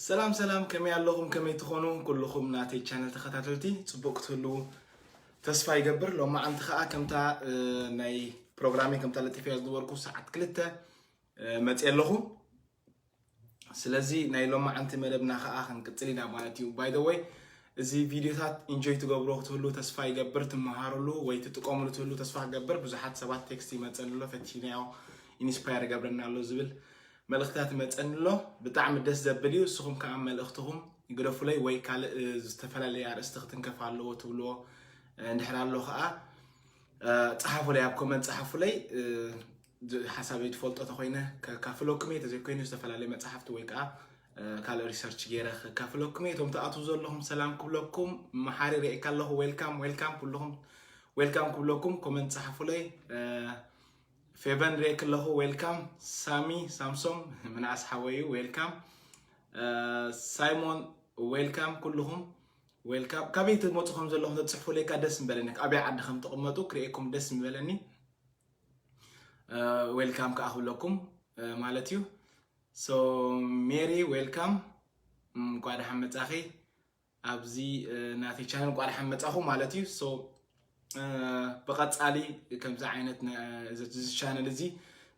ሰላም ሰላም፣ ከመይ ኣለኹም? ከመይ ትኾኑ? ኩልኹም ናተይ ቻነል ተኸታተልቲ ጽቡቕ ክትህልዉ ተስፋ ይገብር። ሎማዓንቲ ኸኣ ከምታ፣ እ፣ ናይ ፕሮግራመይ ከምታ ለጢፈያ ዝነበርኩ ሰዓት ክልተ፣ እ፣ መጽየ ኣለኹ። ስለዚ ናይ ሎማዓንቲ መደብና ኸኣ ክንቅጽል ኢና ማለት እዩ። By the way፣ እዚ ቪድዮታት ኢንጆይ ትገብሮ ክትህሉ ተስፋ ይገብር፣ ትመሃሩሉ ወይ ትጥቀሙሉ ትህሉ ተስፋ ክገብር። ብዙሓት ሰባት ቴክስት ይመጸኒ ኣሎ፣ ፈቲናዮ፣ ኢንስፓየር ይገብረና ኣሎ ዝብል መልእኽትታት ይመጸኒ ኣሎ። ብጣዕሚ ደስ ዘብል እዩ። ንስኹም ከኣ መልእኽትኹም ግደፉለይ ወይ ካልእ፣ እ፣ ዝተፈላለየ ኣርእስቲ ክትንከፍ ኣለዎ ትብልዎ፣ እ፣ እንድሕር ኣሎ ከኣ፣ እ፣ ጸሓፉለይ፣ ኣብ ኮመንት ጸሓፉለይ። እ፣ ዝ-፣ ሓሳበይ ትፈልጦ ተኾይነ ከካፍለኩም እየ። ተዘይኮይኑ ዝተፈላለየ መጽሓፍቲ ወይ ከኣ፣ እ፣ ካልእ ሪሰርች ገይረ ከካፍለኩም እየ። እቶም ትኣትዉ ዘለኹም ሰላም ክብለኩም፣ መሓሪ ርእየካ ኣለኹ። ዌልካም፣ ዌልካም ኩልኹም፣ ዌልካም ክብለኩም፣ ኮመንት ጸሓፉለይ። እ፣ ፌቨን ርእየክ ኣለኹ፣ ዌልካም። ሳሚ ሳምሶም ምንኣስ ሓወዩ፣ ዌልካም። እ፣ ሳይሞን፣ ዌልካም ኩልኹም፣ ዌልካም። ካበይ ትመጹ ከም ዘለኹም ተጽሕፉለይ ከኣ ደስ ምበለኒ። ኣበይ ዓዲ ከም ትቕመጡ ክርእየኩም ደስ ምበለኒ። እ፣ ዌልካም ከኣ ክብለኩም፣ እ፣ ማለት እዩ። ሶ፣ ሜሪ፣ ዌልካም። እም፣ እንኳዕ ደሓን መጻኺ። ኣብዚ፣ እ፣ ናተይ ቻነል እንኳዕ ደሓን መጻኹም ማለት እዩ። ሶ፣ እ፣ ብቐጻሊ ከምዚ ዓይነት ነ-፣ እዚ፣ እዚ ቻነል እዚ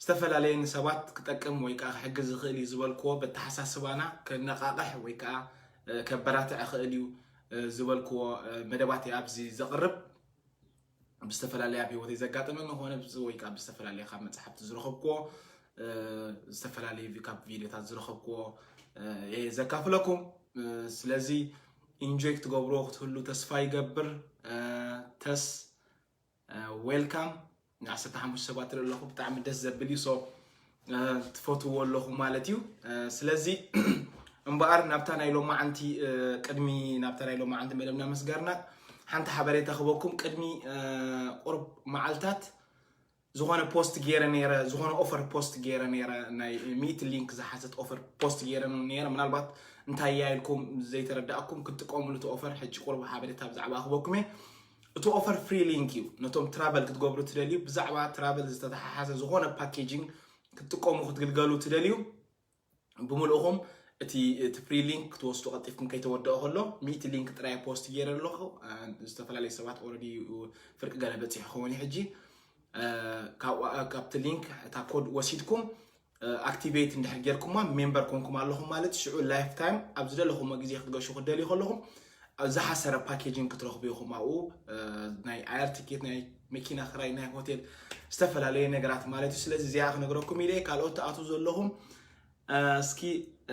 ዝተፈላለየ ንሰባት ክጠቅም ወይ ከኣ ክሕግዝ ዝኽእል እዩ ዝበልክዎ፣ በተሓሳስባና ከነቓቕሕ ወይ ከኣ፣ እ፣ ከበራትዕ ይኽእል እዩ፣ እ፣ ዝበልክዎ፣ እ፣ መደባት እየ ኣብዚ ዘቕርብ። ብዝተፈላለየ ኣብ ህይወተይ ዘጋጠመኒ ክኾነ ብዝ-፣ ወይ ከኣ ብዝተፈላለየ ካብ መጽሓፍቲ ዝረኸብክዎ፣ እ፣ ዝተፈላለየ ቪ-፣ ካብ ቪድዮታት ዝረኸብክዎ፣ እ፣ እየ ዘካፍለኩም። እ፣ ስለዚ ኢንጆይ ክትገብርዎ ክትህሉ ተስፋ ይገብር። እ፣ ተስ፣ እ፣ ዌልካም። ዓሰርተ ሓሙሽተ ሰባት ትርኢ ኣለኹ፣ ብጣዕሚ ደስ ዘብል እዩ። ሶ፣ እ፣ ትፈትውዎ ኣለኹ ማለት እዩ። እ፣ ስለዚ እምበኣር ናብታ ናይ ሎማዓንቲ፣ እ፣ ቅድሚ ናብታ ናይ ሎማዓንቲ መደብና ምስጋርና ሓንቲ ሓበሬታ ክበኩም። ቅድሚ፣ እ፣ ቁርብ መዓልታት ዝኾነ ፖስት ገይረ ነይረ፣ ዝኾነ ኦፈር ፖስት ገይረ ነይረ፣ ናይ ሚእቲ ሊንክ ዝሓዘት ኦፈር ፖስት ገይረ ነይረ። ምናልባት እንታይ እያ ኢልኩም ዘይተረዳእኩም ክትጥቀሙሉ እቲ ኦፈር ሕጂ ቁርብ ሓበሬታ ብዛዕባ ክበኩም እየ። እቲ ኦፈር ፍሪ ሊንክ እዩ። ነቶም ትራቨል ክትገብሩ ትደልዩ፣ ብዛዕባ ትራቨል ዝተተሓሓዘ ዝኾነ ፓኬጂንግ ክትጥቀሙ ክትግልገሉ ትደልዩ፣ ብምልኡኹም እቲ፣ እቲ ፍሪ ሊንክ ክትወስዱ ቀልጢፍኩም ከይተወደኦ ከሎ፣ ሚእቲ ሊንክ ጥራይ ፖስት ገይረ ኣለኹ። እ፣ ዝተፈላለዩ ሰባት ኦልሬዲ ፍርቂ ገለ በጺሑ ክኸውን እዩ ሕጂ። እ፣ ካብኡ፣ እ፣ ካብቲ ሊንክ እታ ኮድ ወሲድኩም፣ እ፣ ኣክቲቬት እንድሕር ጌርኩማ ሜምበር ኮንኩም ኣለኹም ማለት፣ ሽዑ ላይፍ ታይም ኣብ ዝደለኹሞ ግዜ ክትገሹ ክትደልዩ ከለኹም፣ ኣብ ዝሓሰረ ፓኬጂንግ ክትረኽቡ ኢኹም ኣብኡ። እ፣ ናይ ኣየር ትኬት፣ ናይ መኪና ክራይ፣ ናይ ሆቴል፣ ዝተፈላለየ ነገራት ማለት እዩ። ስለዚ እዚኣ ክነግረኩም ኢለ እየ። ካልኦት ትኣትዉ ዘለኹም፣ እ፣ እስኪ፣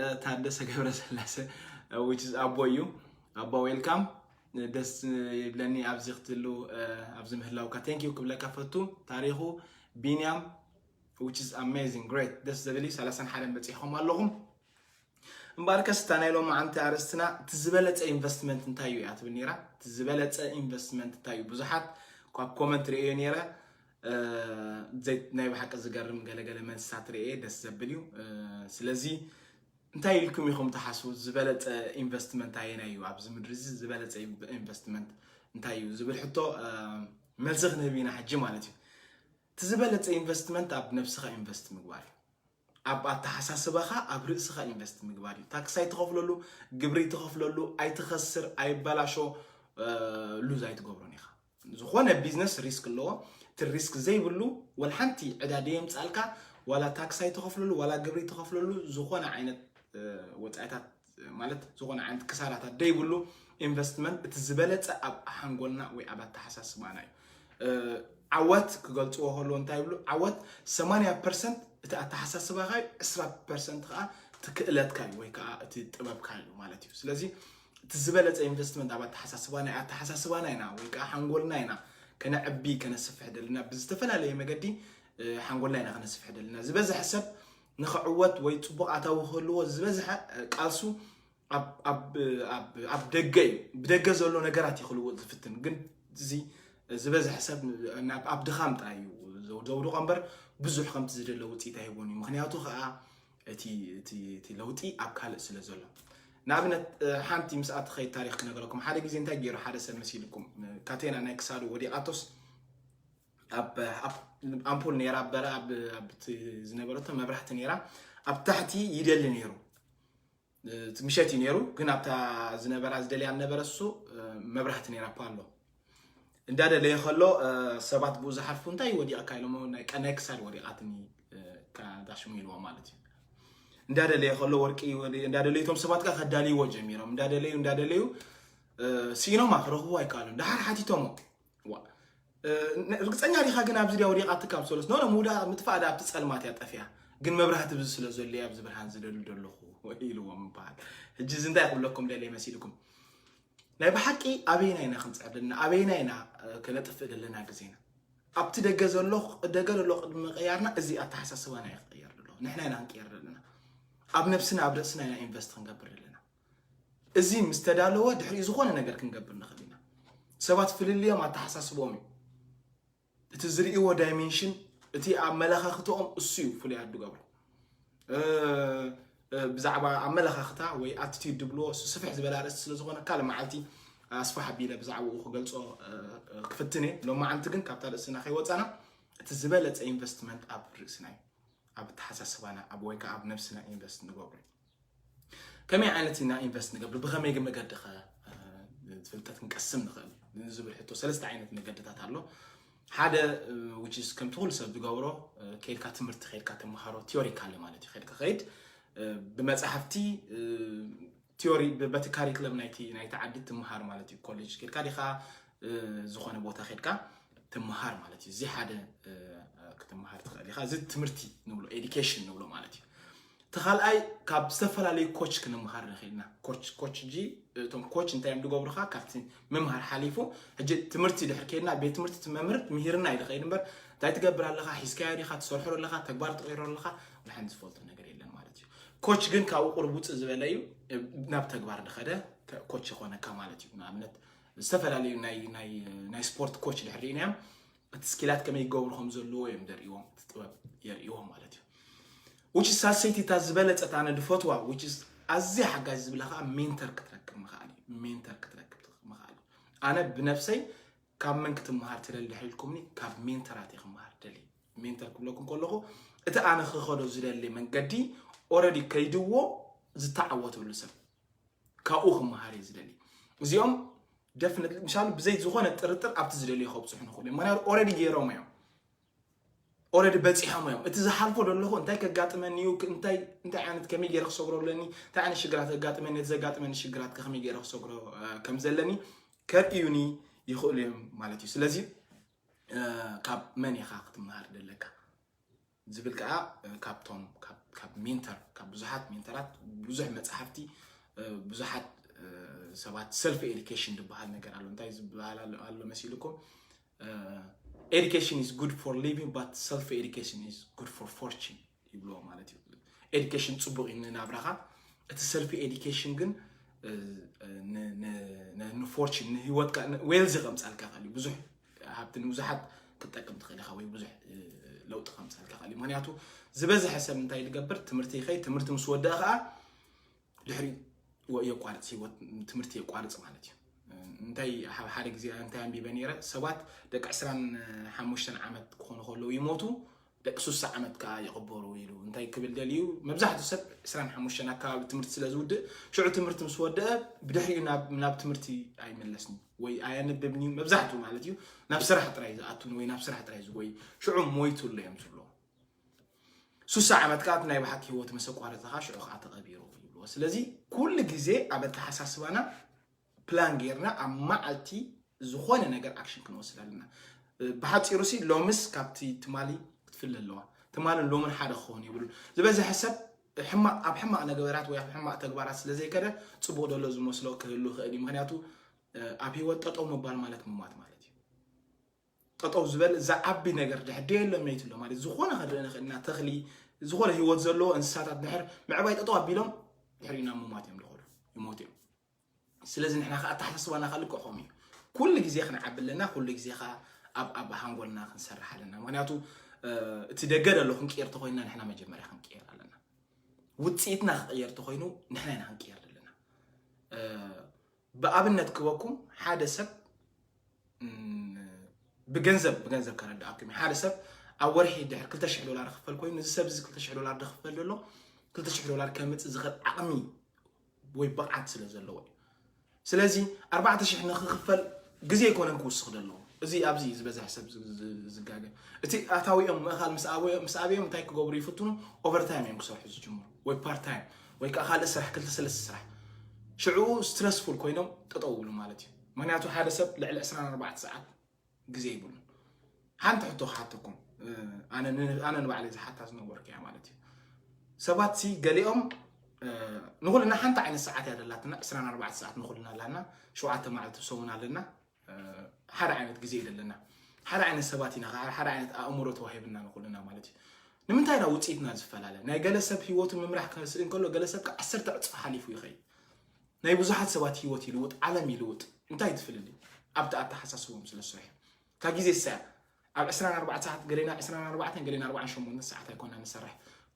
እ፣ ታደሰ ገብረስላሴ፣ እ፣ which is ኣቦ እዩ። ኣቦ ዌልካም። ደስ ይብለኒ ኣብዚ ክትህሉ፣ እ፣ ኣብዚ ምህላውካ። Thank you ክብለካ ፈቱ። ታሪኹ ቢንያም፣ which is amazing፣ great። ደስ ዘብል እዩ። ሰላሳን ሓደን በጺሕኹም ኣለኹም። እምበኣርከስ እታ ናይ ሎማዓንቲ ኣርእስትና እቲ ዝበለጸ ኢንቨስትመንት እንታይ እዩ እያ ትብል ነይራ። እቲ ዝበለጸ ኢንቨስትመንት እንታይ እዩ? ብዙሓት ካብ ኮመንት ርእየ ነይረ። እ፣ ዘይ-፣ ናይ ብሓቂ ዝገርም ገለገለ መልስታት ርእየ፣ ደስ ዘብል እዩ። እ፣ ስለዚ እንታይ ኢልኩም ኢኹም ትሓስቡ? ዝበለጸ ኢንቨስትመንት ኣየናይ እዩ? ኣብዚ ምድሪ እዚ ዝበለጸ ኢንቨ-፣ ኢንቨስትመንት እንታይ እዩ ዝብል ሕቶ፣ እ፣ መልሲ ክንህብ ኢና ሕጂ ማለት እዩ። እቲ ዝበለጸ ኢንቨስትመንት ኣብ ነብስኻ ኢንቨስት ምግባር እዩ። ኣብ ኣተሓሳስባኻ፣ ኣብ ርእስኻ ኢንቨስት ምግባር እዩ። ታክስ ኣይትኸፍለሉ፣ ግብሪ ኣይትኸፍለሉ፣ ኣይትኸስር፣ ኣይበላሾ፣ እ፣ ሉዝ ኣይትገብሮን ኢኻ። ዝኾነ ቢዝነስ ሪስክ ኣለዎ። እቲ ሪስክ ዘይብሉ፣ ወላ ሓንቲ ዕዳ ደየምጻልካ፣ ዋላ ታክስ ኣይትኸፍለሉ፣ ዋላ ግብሪ ኣይትኸፍለሉ፣ ዝኾነ ዓይነት፣ እ፣ ወጻኢታት፣ ማለት ዝኾነ ዓይነት ክሳራታት ደይብሉ ኢንቨስትመንት፣ እቲ ዝበለጸ ኣብ ሓንጎልና ወይ ኣብ ኣተሓሳስባና እዩ። እ፣ ዓወት ክገልጽዎ ከለዉ እንታይ ይብሉ? ዓወት ሰማንያ ፐርሰንት እቲ ኣተሓሳስባኻ እዩ፣ ዕስራ ፐርሰንት ከኣ እቲ ክእለትካ እዩ ወይ ከኣ እቲ ጥበብካ እዩ ማለት እዩ። ስለዚ እቲ ዝበለጸ ኢንቨስትመንት ኣብ ኣተሓሳስባ፣ ናይ ኣተሓሳስባና ኢና ወይ ከኣ ሓንጎልና ኢና ከነዕቢ፣ ከነስፍሕ ደልና። ብዝተፈላለየ መገዲ፣ እ፣ ሓንጎልና ኢና ከነስፍሕ ደልና። ዝበዝሐ ሰብ ንኽዕወት ወይ ጽቡቕ ኣታዊ ክህልዎ ዝበዝሐ፣ እ፣ ቃልሱ ኣብ፣ ኣብ፣ ኣብ፣ ኣብ ደገ እዩ። ብደገ ዘሎ ነገራት እዩ ክልውጥ ዝፍትን። ግን እዚ ዝበዝሐ ሰብ ናብ፣ ኣብ ድኻም ጥራይ እዩ ዘው-፣ ዘውድቖ እምበር ብዙሕ ከምቲ ዝደለ ውጽኢት ኣይህቦን እዩ። ምኽንያቱ ኸኣ እቲ፣ እቲ፣ እቲ ለውጢ ኣብ ካልእ ስለ ዘሎ። ንኣብነት፣ እ፣ ሓንቲ ምስኣ ትኸይድ ታሪኽ ክነገረኩም። ሓደ ግዜ እንታይ ገይሩ ሓደ ሰብ መሲልኩም? እ፣ ካቴና ናይ ክሳዱ ወዲቓቶስ ኣብ፣ ኣብ ኣምፑል ነይራ፣ በረ ኣብ፣ ኣብ እቲ ዝነበረቶ መብራህቲ ነይራ፣ ኣብ ታሕቲ ይደሊ ነይሩ። ምሸት እዩ ነይሩ። ግን ኣብታ ዝነበራ ዝደልያ ነበረ እሱ መብራህቲ ነይራ ፓሎ እንዳደለየ ከሎ ሰባት ብኡ ዝሓልፉ እንታይ ወዲቕካ ኢሎሞ ናይ ቀናይ ክሳድ ወዲቓትኒ ከዳሽሙ ኢልዎ ማለት እዩ። እንዳደለየ ከሎ ወርቂ እንዳደለዩ እቶም ሰባት ጋር ከዳልይዎ ጀሚሮም እንዳደለዩ እንዳደለዩ ሲኖማ ክረኽቡ ኣይከኣሉን። ደሓር ሓቲቶሞ ርግፀኛ ዲኻ ግን ኣብዚ ዲያ ወዲቓትካ ምስ በለስ ኖ ምውዳእ ምጥፋእ ዳ ኣብቲ ፀልማት እያ ጠፊያ ግን መብራህቲ ብዚ ስለ ዘሎ ኣብዚ ብርሃን ዝደሉ ደለኹ ኢልዎም ምበሃል። ሕጂ እዚ እንታይ ክብለኩም ደልየ መሲልኩም? ናይ ብሓቂ ኣበይና ኢና ክንፅዕር ዘለና ኣበይና ኢና ክነጥፍእ ዘለና ግዜና ኣብቲ ደገ ዘሎ ደገ ዘሎ ቅድሚ ምቕያርና እዚ ኣተሓሳስባና እዩ ክቕየር ዘሎ። ንሕና ኢና ክንቅየር ዘለና። ኣብ ነብስና ኣብ ርእስና ኢና ኢንቨስት ክንገብር ዘለና። እዚ ምስ ተዳለወ ድሕሪኡ ዝኾነ ነገር ክንገብር ንኽእል ኢና። ሰባት ፍልልዮም ኣተሓሳስቦም እዩ እቲ ዝርእዎ ዳይሜንሽን እቲ ኣመለኻኽትኦም እሱ እዩ ፍሉያት ዝገብሮ። ብዛዕባ ኣመለኻኽታ ወይ ኣቲቲዩድ ድብልዎ እሱ ስፍሕ ዝበለ ኣርእስቲ ስለ ዝኾነ ካልእ መዓልቲ ኣስፋሕ ኣቢለ ብዛዕባኡ ክገልጾ ክፍትን እየ። ሎማዓንቲ ግን ካብታ ርእስና ከይወፃና እቲ ዝበለፀ ኢንቨስትመንት ኣብ ርእስና እዩ። ኣብ ኣተሓሳስባና ኣብ ወይ ከዓ ኣብ ነብስና ኢንቨስት ንገብሮ እዩ። ከመይ ዓይነት ኢና ኢንቨስት ንገብር ብኸመይ ግን መገዲ ኸ ፍልጠት ክንቀስም ንኽእል ዝብል ሕቶ ሰለስተ ዓይነት መገድታት ኣሎ። ሓደ ውችስ ከምቲ ኩሉ ሰብ ዝገብሮ ከይድካ ትምህርቲ ከይድካ ተምሃሮ ቲዮሪካሊ ማለት እዩ ከይድካ ከይድ ብመፅሓፍቲ ቲዮሪ በቲ ካሪክለም ናይቲ ናይቲ ዓዲ ትምሃር ማለት እዩ። ኮሌጅ ከይድካ ዲኻ ዝኾነ ቦታ ከይድካ ትምሃር ማለት እዩ። እዚ ሓደ ክትምሃር ትኽእል ኢኻ። እዚ ትምህርቲ ንብሎ ኤዲኬሽን ንብሎ ማለት እዩ። እቲ ካልኣይ ካብ ዝተፈላለዩ ኮች ክንምሃር ንኽእል ኢና። ኮች ኮች ጂ እቶም ኮች እንታይ እዮም ዝገብሩኻ ካብቲ ምምሃር ሓሊፉ ሕጂ ትምህርቲ ድሕር ከይድና ቤት ትምህርቲ እቲ መምህር ምሂርና እዩ ዝኸይድ እምበር እንታይ ትገብር ኣለኻ ሒዝካዮ ዲኻ ትሰርሖ ኣለኻ ተግባር ትቕይሮ ኣለኻ ብሓንቲ ዝፈልጦ ነገር የለን ማለት እዩ። ኮች ግን ካብኡ ቁርብ ውፅእ ዝበለ እዩ ናብ ተግባር ዝኸደ ኮች ይኾነካ ማለት እዩ። ንኣብነት ዝተፈላለዩ ናይ ናይ ናይ ስፖርት ኮች ድሕር ርኢናዮም እቲ ስኪላት ከመይ ይገብሩ ከም ዘለዎ እዮም ዘርእዎም እቲ ጥበብ የርእዎም ማለት እዩ። ውጭ ሳሰይቲ እታ ዝበለፀት ኣነ ድፈትዋ ውጭ ኣዝያ ሓጋዚ ዝብላ ከዓ ሜንተር ክትረክብ ምኽኣል እዩ። ሜንተር ክትረክብ ምኽኣል እዩ። ኣነ ብነብሰይ ካብ መን ክትመሃር ትደሊ ድሕር ኢልኩምኒ ካብ ሜንተራት እየ ክመሃር ደሊ። ሜንተር ክብለኩም ከለኹ እቲ ኣነ ክኸዶ ዝደሊ መንገዲ ኦረዲ ከይድዎ ዝተዓወተሉ ሰብ ካብኡ ክመሃር እየ ዝደሊ። እዚኦም ደፍነት ምሻሉ ብዘይ ዝኾነ ጥርጥር ኣብቲ ዝደልዮ ከብፅሑ ንኽእሉ እዮም። ምክንያቱ ኦረዲ ገይሮም እዮም። ኦረዲ በፂሖም እዮም። እቲ ዝሓልፎ ዘለኹ እንታይ ከጋጥመኒ እዩ እንታይ እንታይ ዓይነት ከመይ ገይረ ክሰግሮ ኣለኒ እንታይ ዓይነት ሽግራት ከጋጥመኒ ነቲ ዘጋጥመኒ ሽግራት ከመይ ገይረ ክሰግሮ ከም ዘለኒ ከርእዩኒ ይኽእሉ እዮም ማለት እዩ። ስለዚ ካብ መን ኢኻ ክትመሃር ደለካ ዝብል ከዓ ካብቶም ካብ ሜንተር ካብ ብዙሓት ሜንተራት ብዙሕ መፅሓፍቲ ብዙሓት ሰባት ሰልፍ ኤዲኬሽን ዝበሃል ነገር ኣሎ። እንታይ ዝበሃል ኣሎ መሲልኩም? Education is good for living but self education is good for fortune ይብልዎ ማለት እዩ። ኤዲኬሽን ፅቡቅ እዩ ንናብራኻ። እቲ ሰልፍ ኤዲኬሽን ግን ንፎርችን ንህይወትካ ዌልዚ ከምፃልካ ይኽእል እዩ። ብዙሕ ሃብቲ ንብዙሓት ክትጠቅም ትኽእል ኢኻ ወይ ብዙሕ ለውጢ ከምፃልካ ይኽእል እዩ። ምክንያቱ ዝበዝሐ ሰብ እንታይ ዝገብር ትምህርቲ ይኸይ ትምህርቲ ምስ ወደአ ከዓ ድሕሪ የቋርፅ ህይወት ትምህርቲ የቋርፅ ማለት እዩ። እንታይ ሓደ ግዜ እንታይ ኣንቢበ ነይረ ሰባት ደቂ ዕስራን ሓሙሽተን ዓመት ክኾኑ ከለዉ ይሞቱ ደቂ ሱሳ ዓመት ከዓ ይቕበሩ ኢሉ እንታይ ክብል ደልዩ መብዛሕትኡ ሰብ ዕስራን ሓሙሽተን ኣካባቢ ትምህርቲ ስለ ዝውድእ ሽዑ ትምህርቲ ምስ ወደአ ብድሕሪኡ ናብ ትምህርቲ ኣይመለስን ወይ ኣየንብብን እዩ። መብዛሕትኡ ማለት እዩ ናብ ስራሕ ጥራይ ዝኣቱን ወይ ናብ ስራሕ ጥራይ ዝጎይ ሽዑ ሞይቱ ኣሎ እዮም ዝብሎ። ሱሳ ዓመት ከዓ ናይ ብሓቂ ህይወት መሰቋረፅኻ ሽዑ ከዓ ተቐቢሩ ይብልዎ። ስለዚ ኩሉ ግዜ ኣብ ኣተሓሳስባና ፕላን ጌርና ኣብ መዓልቲ ዝኾነ ነገር ኣክሽን ክንወስድ ኣለና። ብሓፂሩ ሲ ሎምስ ካብቲ ትማሊ ክትፍለ ኣለዋ። ትማልን ሎምን ሓደ ክኸውን የብሉ። ዝበዝሐ ሰብ ሕማቕ ኣብ ሕማቕ ነገራት ወይ ኣብ ሕማቕ ተግባራት ስለ ዘይከደ ፅቡቕ ደሎ ዝመስሎ ክህሉ ይኽእል እዩ። ምክንያቱ ኣብ ህይወት ጠጠው ምባል ማለት ምማት ማለት እዩ። ጠጠው ዝበል ዝዓቢ ነገር ድሕር ደየሎ መይት ኣሎ ማለት ዝኾነ ክንርኢ ንኽእል ኢና። ተኽሊ ዝኾነ ህይወት ዘለዎ እንስሳታት ድሕር ምዕባይ ጠጠው ኣቢሎም ድሕር ኢና ምማት እዮም ዝኸዱ ይሞት እዮም። ስለዚ ንሕና ከዓ ኣተሓሳስባና ከዓ ልክዕ ከምኡ እዩ። ኩሉ ግዜ ክንዓቢ ኣለና፣ ኩሉ ግዜ ከዓ ኣብ ኣብ ሃንጎልና ክንሰርሕ ኣለና። ምክንያቱ እቲ ደገ ደሎ ክንቅየር ተኮይንና ንሕና መጀመርያ ክንቅየር ኣለና። ውፅኢትና ክቅየር ተኮይኑ ንሕና ኢና ክንቅየር ዘለና። ብኣብነት ክበኩም ሓደ ሰብ ብገንዘብ ብገንዘብ ከረዳኣኩም ሓደ ሰብ ኣብ ወርሒ ድሕር ክልተ ሽሕ ዶላር ክፈል ኮይኑ እዚ ሰብ እዚ ክልተ ሽሕ ዶላር ድክፈል ዘሎ ክልተ ሽሕ ዶላር ከምፅእ ዝኽእል ዓቕሚ ወይ ብቕዓት ስለ ዘለዎ እዩ። ስለዚ ኣርባዕተ ሽሕ ንክኽፈል ግዜ ኣይኮነን ክውስኽ ዘለዎ። እዚ ኣብዚ እዩ ዝበዝሕ ሰብ ዝ- ዝ- ዝጋገ። እቲ ኣታዊኦም ምእኻል ምስ ኣበዮ- ምስ ኣበዮም እንታይ ክገብሩ ይፍትኑ? ኦቨርታይም እዮም ክሰርሑ ዝጅምሩ፣ ወይ ፓርታይም፣ ወይ ከዓ ካልእ ስራሕ፣ ክልተ ሰለስተ ስራሕ። ሽዕኡ ስትረስፉል ኮይኖም ጠጠው ይብሉ ማለት እዩ። ምክንያቱ ሓደ ሰብ ልዕሊ ዕስራን ኣርባዕተ ሰዓት ግዜ ይብሉን። ሓንቲ ሕቶ ክሓተኩም፣ ኣነ ን- ኣነ ንባዕለይ ዝሓታ ዝነበርኩ እያ ማለት እዩ። ሰባት ሲ ገሊኦም ንኩልና ሓንቲ ዓይነት ሰዓት እያ ደላትና፣ ዕስራን ኣርባዕተ ሰዓት ንኩልና ኣላና፣ ሸውዓተ መዓልቲ ሰሙን ኣለና፣ ሓደ ዓይነት ግዜ እዩ ደለና፣ ሓደ ዓይነት ሰባት ኢና፣ ሓደ ዓይነት ኣእምሮ ተዋሂብና ንኩልና ማለት እዩ። ንምንታይ ኢና ውፅኢትና ዝፈላለ? ናይ ገለ ሰብ ህይወቱ ምምራሕ ክስእል እንከሎ ገለ ሰብ ከዓ ዓሰርተ ዕፅፊ ሓሊፉ ይኸይድ። ናይ ብዙሓት ሰባት ህይወት ይልውጥ፣ ዓለም ይልውጥ። እንታይ ትፍልልይ ኣብቲ ኣተሓሳስቦም ስለ ዝሰርሑ ካብ ግዜ ሰ ኣብ ዕስራን ኣርባዕተ ሰዓት ገሌና ዕስራን ኣርባዕተን ገሌና ኣርባዓን ሸሞንተን ሰዓት ኣይኮና ንሰርሕ፣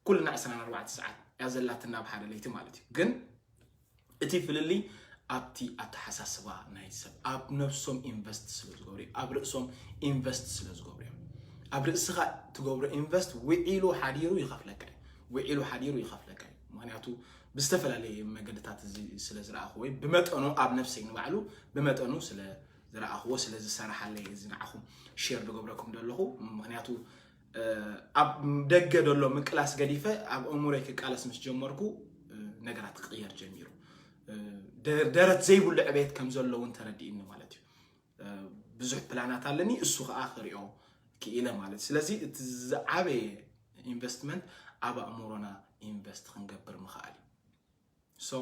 ኩልና ዕስራን ኣርባዕተ ሰዓት እያ ዘላትና ኣብ ሓደ ለይቲ ማለት እዩ። ግን እቲ ፍልልይ ኣብቲ ኣተሓሳስባ ናይ ሰብ ኣብ ነብሶም ኢንቨስት ስለ ዝገብሩ እዮም፣ ኣብ ርእሶም ኢንቨስት ስለ ዝገብሩ እዮም። ኣብ ርእስኻ ትገብሮ ኢንቨስት ውዒሉ ሓዲሩ ይኸፍለካ እዩ፣ ውዒሉ ሓዲሩ ይኸፍለካ እዩ። ምክንያቱ ብዝተፈላለየ መገድታት እዚ ስለ ዝረኣኹ ወይ ብመጠኑ ኣብ ነፍሰይ ንባዕሉ ብመጠኑ ስለ ዝረኣኽዎ ስለ ዝሰራሓለይ እዚ ንዓኹም ሼር ዝገብረኩም ዘለኹ። ምክንያቱ ኣብ ደገ ዘሎ ምቅላስ ገዲፈ ኣብ እሙረይ ክቃለስ ምስ ጀመርኩ ነገራት ክቕየር ጀሚሩ። ደረት ዘይብሉ ዕቤት ከም ዘሎ እውን ተረዲእኒ ማለት እዩ። ብዙሕ ፕላናት ኣለኒ፣ እሱ ከዓ ክሪኦ ክኢለ ማለት እዩ። ስለዚ እቲ ዝዓበየ ኢንቨስትመንት ኣብ ኣእምሮና ኢንቨስት ክንገብር ምኽኣል እዩ። ሶ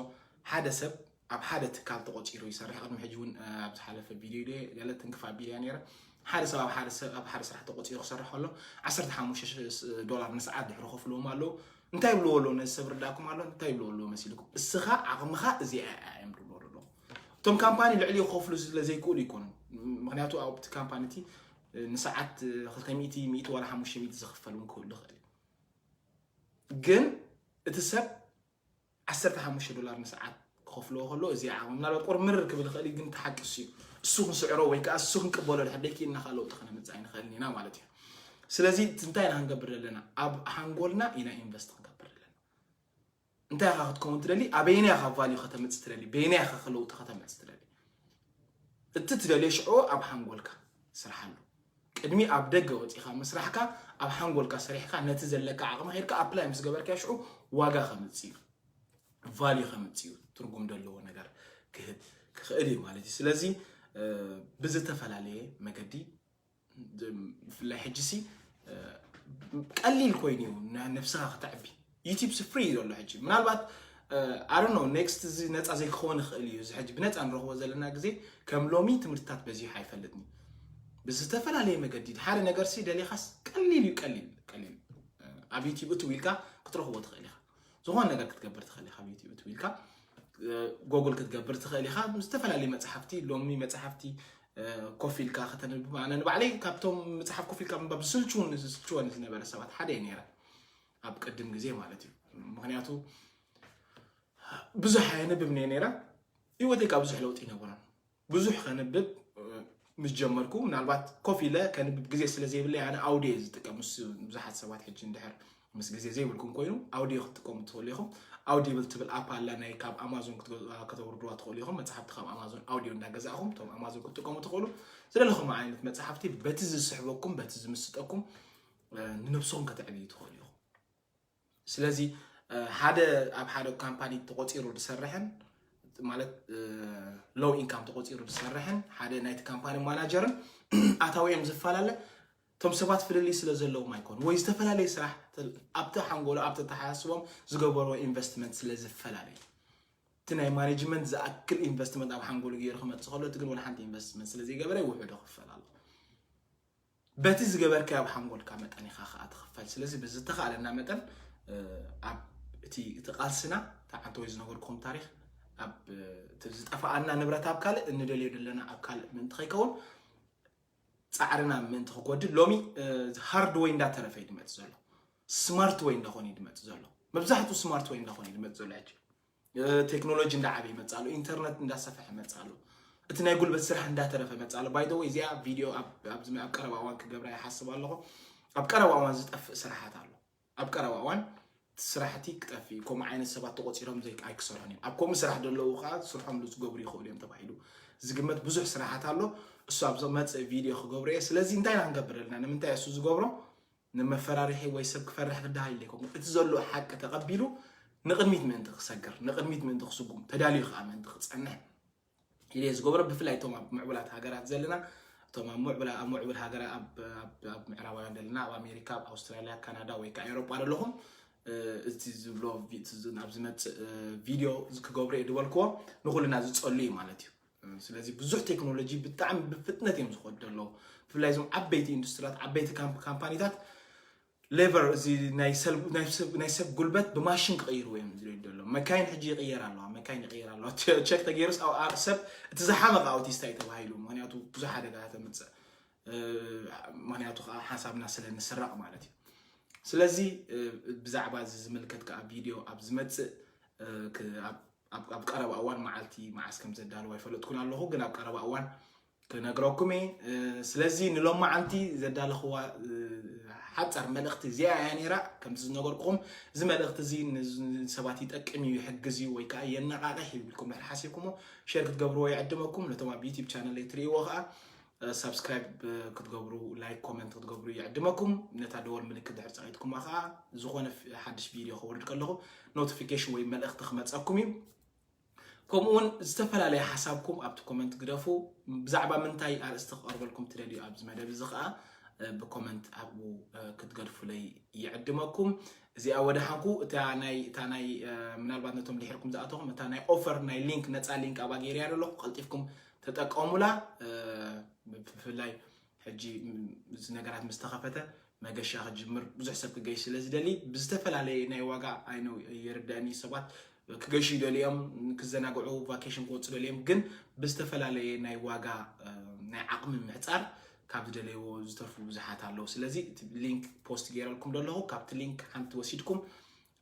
ሓደ ሰብ ኣብ ሓደ ትካል ተቆፂሩ ይሰርሕ። ቅድሚ ሕጂ እውን ኣብ ዝሓለፈ ቪድዮ ገለ ትንክፍ ኣቢልያ ነረ። ሓደ ሰብ ኣብ ሓደ ሰብ ኣብ ሓደ ስራሕ ተቆፂሩ ክሰርሕ ከሎ ዓሰርተ ሓሙሽተ ዶላር ንሰዓት ድሕሪ ከፍልዎም ኣለዉ። እንታይ ይብልዎ ኣለዉ ነዚ ሰብ ርዳእኩም ኣሎ? እንታይ ይብልዎ ኣለዉ መሲልኩም? እስኻ ዓቕምኻ እዚኣ እዮም ድብልዎ ኣለዉ። እቶም ካምፓኒ ልዕሊ ክኸፍሉ ስለ ዘይክእሉ ይኮኑ። ምክንያቱ ኣብቲ ካምፓኒ እቲ ንሰዓት ክልተ ሚእቲ፣ ሚእቲ ዋላ ሓሙሽተ ሚእቲ ዝኽፈል እውን ክህሉ ይኽእል እዩ። ግን እቲ ሰብ ዓሰርተ ሓሙሽተ ዶላር ንሰዓት ክኸፍልዎ ከሎ እዚ ዓቕሚ ምናልባት ቁርምር ክብል ይኽእል እዩ፣ ግን ተሓቅሱ እዩ። እሱ ክንስዕሮ ወይ ከዓ እሱ ክንቅበሎ ድሕር ደይክኢልና ከዓ ለውጢ ከነምፅእ ኣይንኽእልን ኢና ማለት እዩ። ስለዚ እቲ እንታይ ኢና ክንገብር ዘለና? ኣብ ሓንጎልና ኢና ኢንቨስት ክንገብር ዘለና። እንታይ ኢኻ ክትከውን ትደሊ? ኣበየናይ ኢኻ ቫልዩ ከተምፅእ ትደሊ? በየናይ ኢኻ ለውጢ ከተምፅእ ትደሊ? እቲ ትደልዮ ሽዑ ኣብ ሓንጎልካ ስርሓሉ። ቅድሚ ኣብ ደገ ወፂኻ ምስራሕካ ኣብ ሓንጎልካ ሰሪሕካ ነቲ ዘለካ ዓቕሚ ከድካ ኣፕላይ ምስ ገበርካ ሽዑ ዋጋ ከምፅእ እዩ፣ ቫልዩ ከምፅእ እዩ፣ ትርጉም ዘለዎ ነገር ክህብ ክኽእል እዩ ማለት እዩ። ስለዚ ብዝተፈላለየ መገዲ ብፍላይ ሕጂ ሲ ቀሊል ኮይኑ እዩ ነብስኻ ክተዕቢ። ዩቲብ ሲ ፍሪ ዘሎ ሕጂ ምናልባት ኣሮኖ ኔክስት እዚ ነፃ ዘይክኸውን ይኽእል እዩ። እዚ ሕጂ ብነፃ ንረኽቦ ዘለና ግዜ ከም ሎሚ ትምህርትታት በዚሑ ኣይፈልጥን እዩ። ብዝተፈላለየ መገዲ ሓደ ነገር ሲ ደሊኻስ ቀሊል እዩ፣ ቀሊል ቀሊል ኣብ ዩቲብ እትው ኢልካ ክትረኽቦ ትኽእል ኢኻ። ዝኾነ ነገር ክትገብር ትኽእል ኢኻ። ኣብ ዩቲብ እትው ኢልካ ጎግል ክትገብር ትኽእል ኢኻ። ዝተፈላለዩ መፅሓፍቲ ሎሚ መፅሓፍቲ ኮፍ ኢልካ ከተንብብ ኣነ ንባዕለይ ካብቶም መፅሓፍ ኮፍ ኢልካ ምንባብ ዝስልችውን ዝስልችወን ዝነበረ ሰባት ሓደ እየ ነይረ ኣብ ቅድም ግዜ ማለት እዩ። ምክንያቱ ብዙሕ ኣየንብብ እየ ነይረ። ህይወተይ ካብ ብዙሕ ለውጢ ይነበረን ብዙሕ ከንብብ ምስ ጀመርኩ ምናልባት ኮፍ ኢለ ከንብብ ግዜ ስለ ዘይብለይ ኣነ ኣውዲዮ ዝጥቀም ምስ ብዙሓት ሰባት ሕጂ እንድሕር ምስ ግዜ ዘይብልኩም ኮይኑ ኣውዲዮ ክትጥቀሙ ትኽእሉ ኢኹም። ኣውዲብል ትብል ኣፕ ኣላ ናይ ካብ ኣማዞን ከተውርድዋ ትኽእሉ ኢኹም። መፅሓፍቲ ካብ ኣማዞን ኣውዲዮ እንዳገዛእኹም እቶም ኣማዞን ክትጥቀሙ ትኽእሉ። ዝደለኹም ዓይነት መፅሓፍቲ በቲ ዝስሕበኩም በቲ ዝምስጠኩም ንነብስኹም ከተዕብዩ ትኽእሉ ኢኹም። ስለዚ ሓደ ኣብ ሓደ ካምፓኒ ተቆፂሩ ዝሰርሕን ማለት ሎው ኢንካም ተቆፂሩ ዝሰርሕን ሓደ ናይቲ ካምፓኒ ማናጀርን ኣታዊኦም ዝፈላለ እቶም ሰባት ፍልልይ ስለ ዘለዎም ኣይኮኑ ወይ ዝተፈላለየ ስራሕ ኣብቲ ሓንጎሎ ኣብቲ ተሓሳስቦም ዝገበርዎ ኢንቨስትመንት ስለ ዝፈላለዩ እቲ ናይ ማኔጅመንት ዝኣክል ኢንቨስትመንት ኣብ ሓንጎሎ ገይሩ ክመፅእ ከሎ እቲ ግን ወላ ሓንቲ ኢንቨስትመንት ስለ ዘይገበረ ውሕዶ ክፈል ኣሎ። በቲ ዝገበርካዮ ኣብ ሓንጎልካ መጠን ኢኻ ከዓ ትኽፈል። ስለዚ ብዝተኻእለና መጠን ኣብ እቲ እቲ ቃልስና ተዓንተ ወይ ዝነገርኩም ታሪክ ኣብ ዝጠፋኣና ንብረት ኣብ ካልእ እንደልዮ ዘለና ኣብ ካልእ ምእንቲ ከይከውን ፃዕርና ምእንቲ ክጎድል ሎሚ ሃርድ ወይ እንዳተረፈ እዩ ዝመፅእ ዘሎ፣ ስማርት ወይ እንዳኾነ እዩ ዝመፅእ ዘሎ። መብዛሕትኡ ስማርት ወይ እንዳኾነ እዩ ዝመፅእ ዘሎ ሕጂ ቴክኖሎጂ እንዳዓበየ ይመፅእ ኣሎ፣ ኢንተርነት እንዳሰፈሐ ይመፅእ ኣሎ፣ እቲ ናይ ጉልበት ስራሕ እንዳተረፈ ይመፅእ ኣሎ። ባይ ወይ እዚኣ ቪድዮ ኣብ ቀረባ እዋን ክገብራ ይሓስብ ኣለኹ። ኣብ ቀረባ እዋን ዝጠፍእ ስራሓት ኣሎ። ኣብ ቀረባ እዋን ስራሕቲ ክጠፍእ እዩ። ከምኡ ዓይነት ሰባት ተቆፂሮም ዘይ ኣይክሰርሑን እዮም። ኣብ ከምኡ ስራሕ ዘለዉ ከዓ ስርሖም ዝገብሩ ይኽእሉ እዮም ተባሂሉ ዝግመት ብዙሕ ስራሓት ኣሎ። እሱ ኣብ ዝመፅእ ቪድዮ ክገብሮ እየ። ስለዚ እንታይ ኢና ክንገብር ኣለና? ንምንታይ እሱ ዝገብሮ? ንመፈራርሒ ወይ ሰብ ክፈርሕ ክደሃል ኢለ ይኮንኩ። እቲ ዘሎ ሓቂ ተቐቢሉ ንቕድሚት ምእንቲ ክሰግር፣ ንቕድሚት ምእንቲ ክስጉም፣ ተዳልዩ ከዓ ምእንቲ ክፀንሕ ኢለ ዝገብሮ። ብፍላይ እቶም ኣብ ምዕቡላት ሃገራት ዘለና፣ እቶም ኣብ ምዕቡላ ኣብ ምዕቡል ሃገራት ኣብ ኣብ ኣብ ምዕራባውያን ዘለና፣ ኣብ ኣሜሪካ፣ ኣብ ኣውስትራልያ፣ ካናዳ ወይ ከዓ ኤውሮጳ ዘለኹም፣ እ፣ እዚ ዝብሎ ቪ- እዚ ናብ ዝመፅእ እ፣ ቪድዮ እዚ ክገብሮ እየ ዝበልክዎ ንኩልና ዝፀሉ እዩ ማለት እዩ። እ፣ ስለዚ ብዙሕ ቴክኖሎጂ ብጣዕሚ ብፍጥነት እዮም ዝኸዱ ዘለዉ። ብፍላይ እዞም ዓበይቲ ኢንዱስትሪታት፣ ዓበይቲ ካምፕ- ካምፓኒታት ሌቨር እዚ ናይ ሰብ ናይ ሰብ ናይ ሰብ ጉልበት ብማሽን ክቕይርዎ እዮም ዝደልዩ ዘለዉ። መካይን ሕጂ ይቕየር ኣለዋ፣ መካይን ይቕየር ኣለዋ። ቸክ ተገይሩስ ኣብ ኣብ ሰብ እቲ ዝሓመቐ ኣውቲስታ እዩ ተባሂሉ። ምክንያቱ ብዙሕ ሓደጋ ተምፅእ እ፣ ምክንያቱ ከዓ ሓሳብና ስለ ንስረቕ ማለት እዩ። ስለዚ እ፣ ብዛዕባ እዚ ዝምልከት ከዓ ቪድዮ ኣብ ዝመፅእ እ፣ ክ- ኣብ- ኣብ ኣብ ቀረባ እዋን መዓልቲ መዓስ ከም ዘዳልዋ ይፈለጥኩን ኣለኹ፣ ግን ኣብ ቀረባ እዋን ክነግረኩም እየ። እ፣ ስለዚ ንሎማዓንቲ ዘዳለኽዋ እ፣ ሓፃር መልእኽቲ እዚኣ እያ ነይራ። ከምዚ ዝነገርኩኹም እዚ መልእኽቲ እዚ ንዝ- ንሰባት ይጠቅም እዩ፣ ይሕግዝ እዩ ወይ ከዓ የነቓቕሕ እዩ ኢልኩም ድሕር ሓሲብኩሞ ሼር ክትገብርዎ ይዕድመኩም። ነቶም ኣብ ዩቲብ ቻነለይ ትርእይዎ ከዓ ሳብስክራይብ ክትገብሩ፣ ላይክ ኮመንት ክትገብሩ ይዕድመኩም። ነታ ደወል ምልክት ድሕር ፀቒጥኩማ ከዓ ዝኾነ ፍ- ሓድሽ ቪድዮ ከወርድ ከለኹ ኖቲፊኬሽን ወይ መልእኽቲ ክመፀኩም እዩ። ከምኡ እውን ዝተፈላለየ ሓሳብኩም ኣብቲ ኮመንት ግደፉ። ብዛዕባ ምንታይ ኣርእስቲ ክቐርበልኩም ትደልዩ ኣብዚ መደብ እዚ ከዓ እ፣ ብኮመንት ኣብኡ እ፣ ክትገድፉለይ ይዕድመኩም። እዚኣ ወደ ሓንኩ እታ ናይ እታ ናይ እ፣ ምናልባት ነቶም ድሕርኩም ዝኣተኹም እታ ናይ ኦፈር ናይ ሊንክ ነፃ ሊንክ ኣብኣ ገይርያ ዘለኹ፣ ቀልጢፍኩም ተጠቀሙላ። እ፣ ብፍላይ ሕጂ ም- እዚ ነገራት ምስ ተኸፈተ መገሻ ክጅምር ብዙሕ ሰብ ክገይሽ ስለ ዝደሊ ብዝተፈላለየ ናይ ዋጋ ኣይነው የርደአኒ ሰባት ክገሹ ይደልዮም፣ ክዘናግዑ ቫኬሽን ክወፁ ደልዮም፣ ግን ብዝተፈላለየ ናይ ዋጋ እ፣ ናይ ዓቕሚ ምሕፃር ካብ ዝደለይዎ ዝተርፉ ብዙሓት ኣለዉ። ስለዚ እቲ ሊንክ ፖስት ገይረልኩም ደለኹ፣ ካብቲ ሊንክ ሓንቲ ወሲድኩም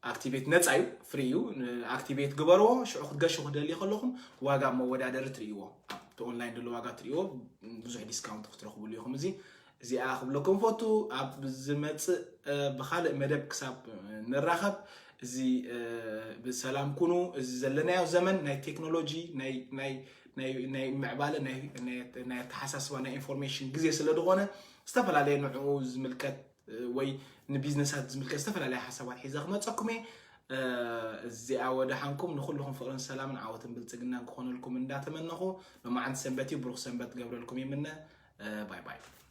ኣክቲቬት ነፃ እዩ፣ ፍሪ እዩ። ኣክቲቬት ግበርዎ። ሽዑ ክትገሹ ክደሊ ከለኹም ዋጋ መወዳደሪ ትርእይዎ፣ ኣብቲ ኦንላይን ዘሎ ዋጋ ትርእይዎ፣ ብዙሕ ዲስካውንት ክትረኽብሉ ኢኹም። እዚ እዚኣ ክብለኩም ፈቱ። ኣብ ዝመፅእ እ፣ ብኻልእ መደብ ክሳብ እ፣ ንራኸብ፣ እዚ እ፣ ብሰላም ኩኑ። እዚ ዘለናዮ ዘመን ናይ ቴክኖሎጂ ናይ ናይ ናይ ናይ ምዕባለ ናይ ናይ ናይ ኣተሓሳስባ ናይ ኢንፎርሜሽን ግዜ ስለ ዝኾነ ዝተፈላለየ ንዕኡ ዝምልከት እ፣ ወይ ንቢዝነሳት ዝምልከት ዝተፈላለየ ሓሳባት ሒዘ ክመፀኩም እየ። እ፣ እዚኣ ወደ ሓንኩም። ንኩልኹም ፍቕርን ሰላምን ዓወትን ብልፅግናን ክኾነልኩም እንዳተመነኹ፣ ሎማዓንቲ ሰንበት እዩ፣ ብሩኽ ሰንበት ገብረልኩም ይምነ። እ፣ ባይ ባይ።